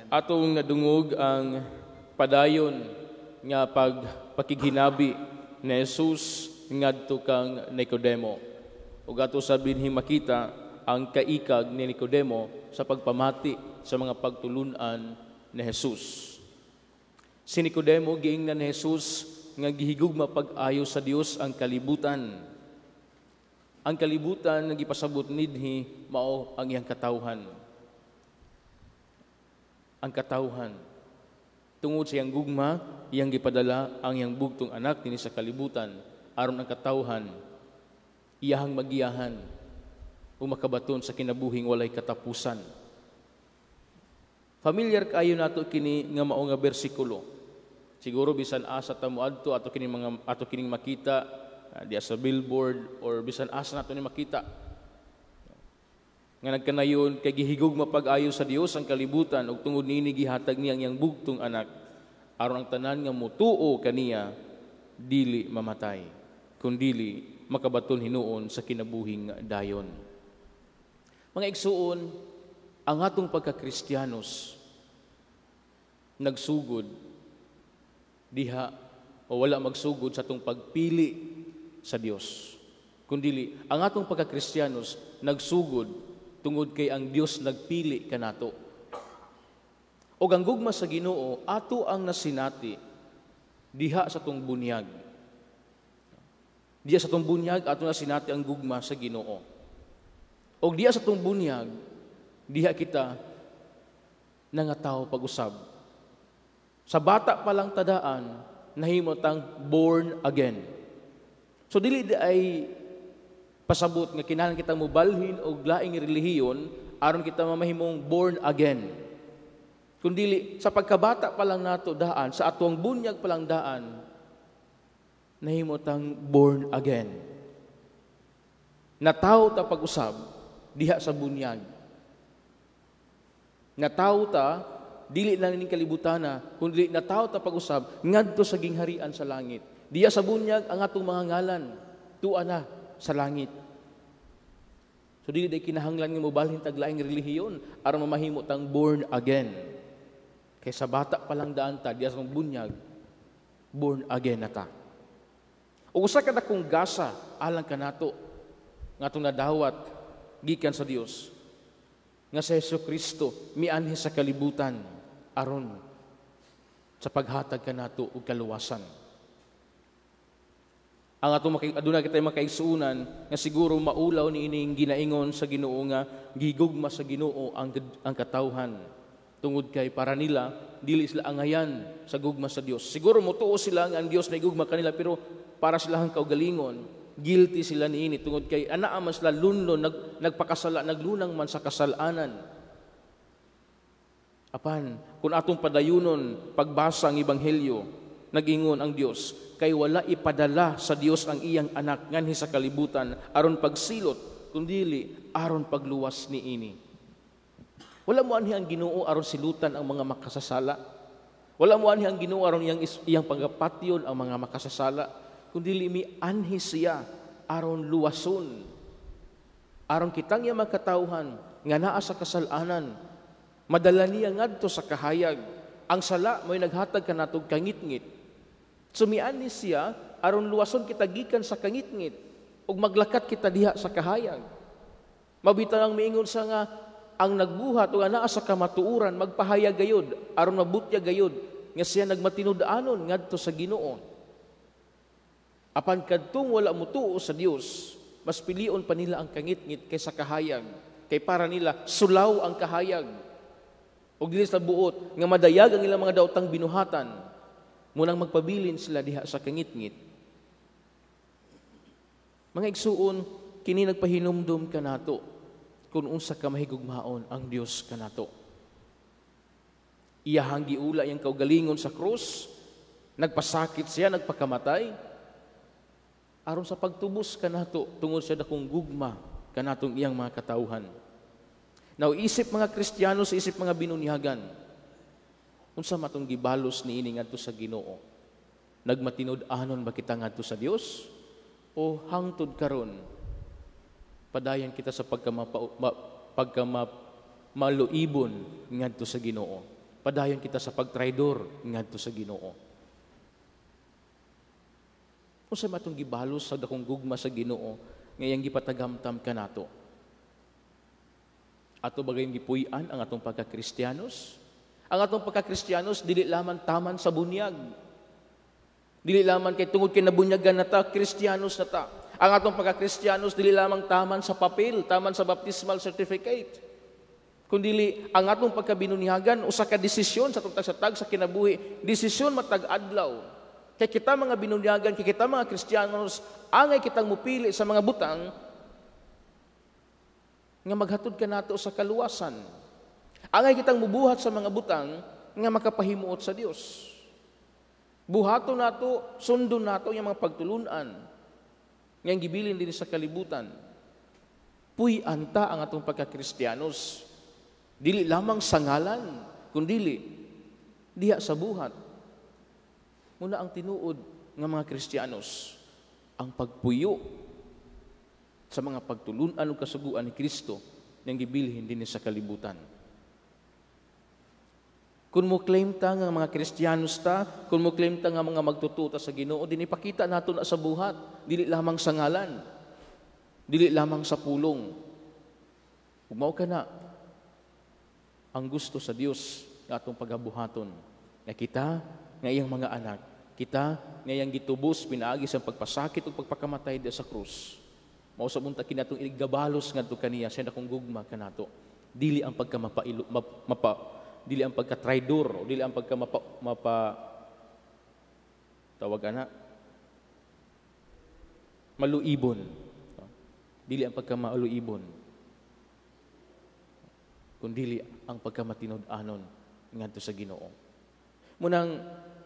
Atong nadungog ang padayon nga pagpakighinabi ni Jesus ngadto kang Nicodemo. Ug ato sa dinhi makita ang kaikag ni Nicodemo sa pagpamati sa mga pagtulunan ni Jesus. Si Nicodemo, giingnan ni Jesus nga gihigugma pag-ayo sa Dios ang kalibutan. Ang kalibutan nga gipasabot nidhi mao ang iyang katawhan. Ang katawhan. Tungod sa iyang gugma, iyang gipadala ang iyang bugtong anak dinhi sa kalibutan aron ang katawhan iyahang magiyahan ug makabaton sa kinabuhing walay katapusan. Familiar kaayo nato kini nga mao nga bersikulo. Siguro bisan asa ta moadto, ato kining makita diya sa billboard or bisan asa nato ni makita. Nga nagkanayon kay gihigugma pag-ayo sa Dios ang kalibutan ug tungod niini gihatag niya ang iyang bugtong anak aron ang tanan nga motuo kaniya dili mamatay kundili makabaton hinuon sa kinabuhing dayon. Mga igsuon, ang atong pagkakristiyanos nagsugod diha o wala magsugod sa atong pagpili sa Dios. Kundili ang atong pagkakristiyanos nagsugod tungod kay ang Dios nagpili kanato. Og ang gugma sa Ginoo ato ang nasinati diha sa atong bunyag. Diha sa atong bunyag ato nasinati ang gugma sa Ginoo. Og diha sa atong bunyag, diha kita nangatawo pag-usab. Sa bata pa lang ta daan, nahimo tang born again. So dili diay pasabot nga kinahanglan kita mobalhin og laing relihiyon aron kita mamahimong born again. Kundili sa pagkabata pa lang nato daan, sa atong bunyag pa lang daan, nahimo tang born again. Natawo ta pag-usab diha sa bunyag. Natawo ta dili lang ning kalibutana, kundi natawo ta pag-usab ngadto sa gingharian sa langit. Diha sa bunyag ang atong mga ngalan tua na sa langit. So dili diay kinahanglan nga mobalhin tag laing relihiyon aron mamahimo tang born again. Kay sa bata pa lang daan ta diha sa bunyag, born again na ta. Ug usa ka dakong gasa alang kanato nga atong nadawat gikan sa Dios nga sa Hesus Kristo mianhi sa kalibutan aron sa paghatag kanato og kaluwasan. Ang atong aduna kitay makaigsuonan nga siguro maulaw ni ining ginaingon sa Ginoo nga gigugma sa Ginoo ang katawhan tungod kay para nila dili sila angayan sa gugma sa Dios. Siguro motuo sila nga ang Dios naigugma kanila, pero para sila ang kaugalingon guilty sila niini tungod kay anaa man sila lunlon, nagpakasala, naglunang man sa kasalanan. Apan kung atong padayunon pagbasa ang ebanghelyo, nagingon ang Dios kay wala ipadala sa Dios ang iyang anak nganhi sa kalibutan aron pagsilot, kundili aron pagluwas niini. Wala mo anhi ang Ginoo aron silutan ang mga makasasala. Wala mo anhi ang Ginoo aron iyang pagapatyon ang mga makasasala, kundili mianhi siya aron luwason. Aron kitang iya makatawhan nga naa sa kasalanan, madala niya ngadto sa kahayag. Ang sala mo'y naghatag kanatog kangitngit. Sumiani siya aron luwason kita gikan sa kangitngit ug maglakat kita diha sa kahayag. Mabita lang miingon sa nga ang nagbuhat o anaa sa kamatuoran magpahayag gayod aron mabutya gayod nga siya nagmatinud-anon ngadto sa Ginoo. Apan kadtong wala motuo sa Dios, mas pilion pa nila ang kangitngit kaysa kahayag. Kay para nila sulaw ang kahayag. Og dili sa buot nga madayag ang ilang mga daotang binuhatan, munang magpabilin sila diha sa kangitngit. Mga igsuon, kini nagpahinumdum kanato kung unsa ka mahigugmaon ang Dios kanato. Iyahang giula iyang kaugalingon sa krus, nagpasakit siya, nagpakamatay, aron sa pagtubos kanato tungod sa dakong gugma kanatong iyang mga katawhan. Now, isip mga Kristiyano, sa isip mga binunyagan, unsa matong gibalos niini ngadto sa Ginoo? Nagmatinud-anon ba kita ngadto sa Dios? O hangtod karon padayon kita sa pagkamaluibon ngadto sa Ginoo? Padayon kita sa pagtraidor ngadto sa Ginoo. Unsa man atong gibalos sa dakong gugma sa Ginoo nga iyang gipatagamtam kanato? Ato bagayong gipuy-an ang atong pagkakristiyanos? Ang atong pagkakristiyanos dili lamang taman sa bunyag. Dili lamang kay tungod kay nabunyagan na ta, Kristiyanos na ta. Ang atong pagkakristiyanos dili lamang taman sa papel, taman sa baptismal certificate. Kundili ang atong pagkabinunyagan usa ka desisyon sa atong tag sa kinabuhi, desisyon matag adlaw. Kay kita mga binunyagan, kay kita mga Kristiyanos, angay kitang mupili sa mga butang nga maghatod kanato sa kaluwasan. Angay kitang mubuhat sa mga butang nga makapahimuot sa Dios. Buhaton nato, sundon nato yung mga pagtulunan nga gibilin din sa kalibutan. Puy-an ta ang atong pagkakristiyanos. Dili lamang sa ngalan, kundili diha sa buhat. Muna ang tinuod nga mga Kristiyanos, ang pagpuyo sa mga pagtulunan ug kasuguan ni Kristo nang gibilhin dinhi sa kalibutan. Kung mo claim ta nga mga Kristiyanos ta, kung mo claim ta nga mga magtutuo ta sa Ginoo, din ipakita nato na sa buhat, dili lamang sa ngalan, dili lamang sa pulong. Ug mao kana ang gusto sa Dios nga atong pagabuhaton, nga kita nga iyang mga anak, kita nga iyang gitubos pinaagi sa pagpasakit ug pagpakamatay diha sa krus. Mao sa unta kinatong igabalos ngadto kaniya sa akong gugma kanato. Dili ang pagkamapailo mapa dili ang pagka-traidor, dili ang pagka mapa, mapa tawag ana maluibon. Dili ang pagka maluibon, kundili ang pagkamatinud-anon ngadto sa Ginoo. Munang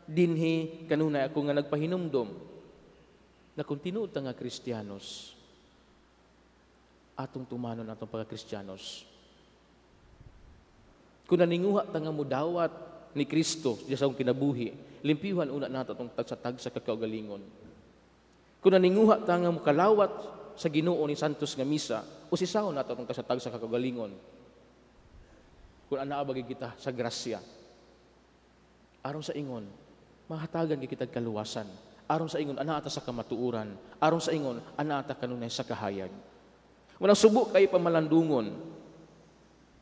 dinhi kanunay ako nga nagpahinumdom na kung tinuod ta nga Kristiyanos, atong tumanon atong pagka-Kristiyanos. Kung naninguha ta nga mudawat ni Kristo sa akong kinabuhi, limpyuhan una nato atong tagsa-tagsa kakaugalingon. Kung naninguha ta nga mukalawat sa Ginoo ni Santos nga misa, usisahon nato atong tagsa-tagsa kakaugalingon. Kung anaa bagay kita sa grasya, aron sa ingon, mahatagan kita kaluwasan. Aron sa ingon, anaa ta sa kamatuoran. Aron sa ingon, anaa ta kanunay sa kahayag. Munang subo kay pamalandungon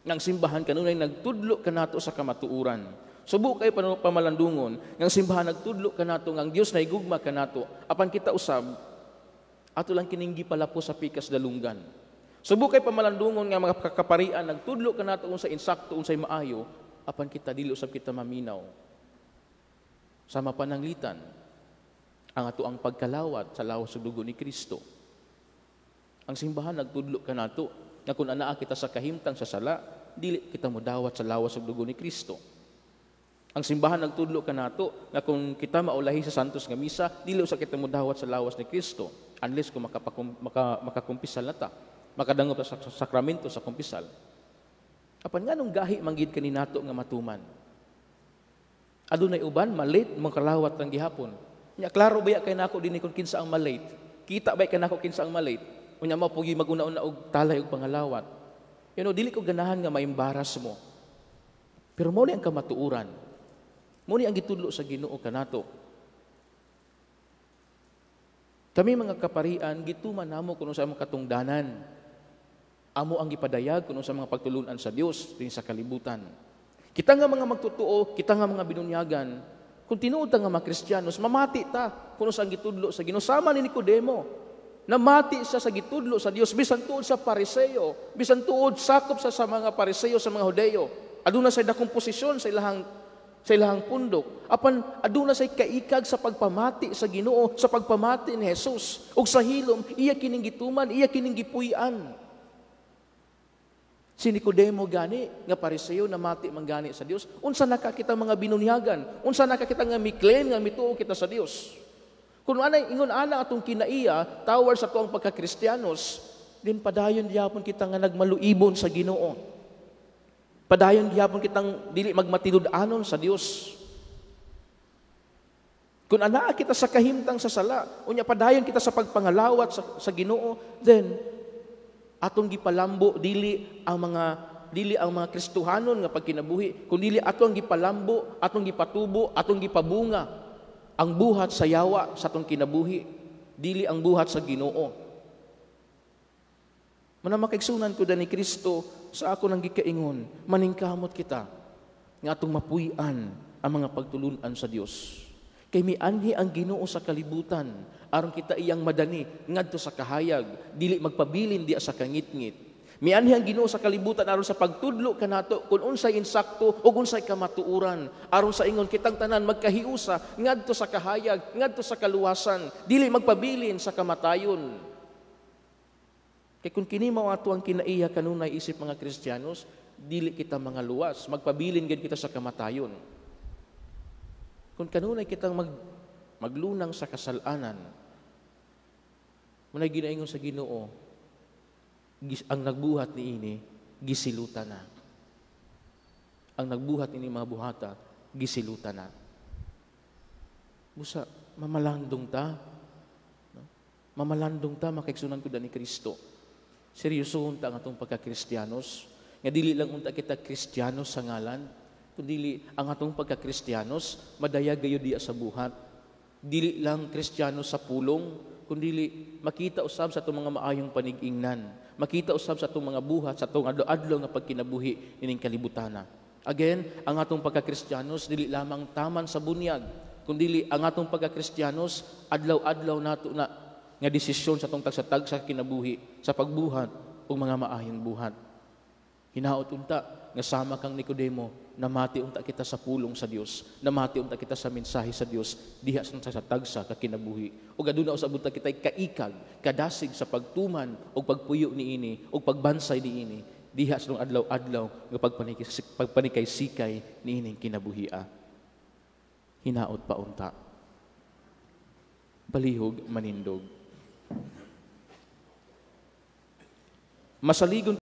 ng simbahan kanunay nagtudlo kanato sa kamatuoran. Subo kay pamalandungon ng simbahan nagtudlo kanato nga ang Dios nahigugma kanato. Apan kita usab ato lang kining gipalapo sa pikas dalunggan. Subo kay pamalandungon nga mga kakaparian nagtudlo kanato unsa insakto, unsay maayo, apan kita dili usab kita maminaw. Sama pananglitan ang ato ang pagkalawat sa lawas ug dugo ni Kristo. Ang simbahan nagtudlo kanato nga kung anaa kita sa kahimtang sa sala, dili kita modawat sa lawas ug dugo ni Kristo. Ang simbahan nagtudlo kanato nga kung kita maulahi sa Santos nga misa, dili usa kita modawat sa lawas ni Kristo unless kung makakumpisal na ta, makadangop sa sakramento sa kumpisal. Apan nganong gahi manggid kani nato nga matuman? Adunay uban malate mangkalawat lang gihapon. Nya klaro baya kay nako dinhi kung kinsa ang malate? Kita baya kay nako kinsa ang malate? Unya mao pugi maguna-una og talay og pangalawat. You know, dili ko ganahan nga ma-embarrass mo. Pero mao ni ang kamatuoran. Mao ni ang gitudlo sa Ginoo kanato. Kami mga kaparian gituman namo kuno sa among katungdanan. Amo ang gipadayag kuno sa mga pagtulunan sa Dios din sa kalibutan. Kita nga mga magtotoo, kita nga mga binunyagan, kung tinuod ta nga mga Kristiyanos, mamati ta kuno sa ang gitudlo sa Ginoo. Sama ni Nicodemo, namati siya sa gitudlo sa Dios bisan tuod sa Pariseo, bisan tuod sakop sa mga Pariseo, sa mga Hudeyo. Aduna say dakong posisyon sa ilahang pundok. Apan aduna say kaikag sa pagpamati sa Ginoo, sa pagpamati ni Jesus. Ug sa hilom iya kining gituman, iya kining gipuy-an. Si Nicodemo gani nga Pariseo namati man gani sa Dios. Unsa naka kita mga binunyagan? Unsa naka kita nga mi-claim nga mituo kita sa Dios? Kung anay ingon ana atong kinaiya towards sa atuang pagkakristiyanos, din padayon gihapon kita nga nagmaluibon sa Ginoo. Padayon gihapon kitang dili magmatinud-anon sa Dios. Kung anaa kita sa kahimtang sa sala, unya padayon kita sa pagpangalawat sa Ginoo, then atong gipalambo dili ang mga dili ang mga Kristohanon nga pagkinabuhi, kundi ato ang gipalambo, atong gipatubo, atong gipabunga ang buhat sa yawa sa atong kinabuhi, dili ang buhat sa Ginoo. Mao na, mga kaigsuonan ko ni Kristo, sa ako nang gikaingon, maningkamot kita nga atong mapuy-an ang mga pagtulunan sa Dios. Kay mianhi ang Ginoo sa kalibutan aron kita iyang madani ngadto sa kahayag, dili magpabilin diya sa kangitngit. Mianhi ang Ginoo sa kalibutan aron sa pagtudlo kanato kung unsay insakto ug unsay kamatuoran, aron sa ingon kitang tanan magkahiusa ngadto sa kahayag, ngadto sa kaluwasan, dili magpabilin sa kamatayon. Kay kung kini mao ato ang kinaiya kanunay isip mga Kristiyanos, dili kita mga luwas, magpabilin gid kita sa kamatayon. Kung kanunay kitang maglunang sa kasalanan, muna'y ginaingon sa Ginoo, ang nagbuhat niini, gisilutan na. Ang nagbuhat ini mga buhata, gisilutan na. Busa, mamalandong ta. No? Mamalandong ta, mga kaigsuonan ko ni Kristo. Seryoso unta ang atong pagkakristiyanos. Nga dili lang unta kita Kristiyanos sa ngalan, kundi ang atong pagkakristiyanos madayag gayud diya sa buhat. Dili lang Kristiyano sa pulong, kundi makita usab sa atong mga maayong panigingnan. Makita usab sa atong mga buhat, sa atong adlaw-adlaw nga pagkinabuhi ining kalibutana. Again, ang atong pagkakristiyanos dili lamang taman sa bunyag, kundi ang atong pagkakristiyanos adlaw-adlaw nato na nga desisyon sa atong tagsa-tagsa kinabuhi sa pagbuhat ug mga maayong buhat. Hinaot unta nga sama kang Nicodemo, namati unta kita sa pulong sa Dios, namati unta kita sa mensahe sa Dios diha sa tagsa ka kinabuhi. Ug aduna usab unta kita'y kaikag, kadasig sa pagtuman ug pagpuyo niini ug pagbansay niini diha sa adlaw-adlaw nga pagpanikay-sikay niining kinabuhia. Hinaot pa unta. Palihog manindog. Masaligon.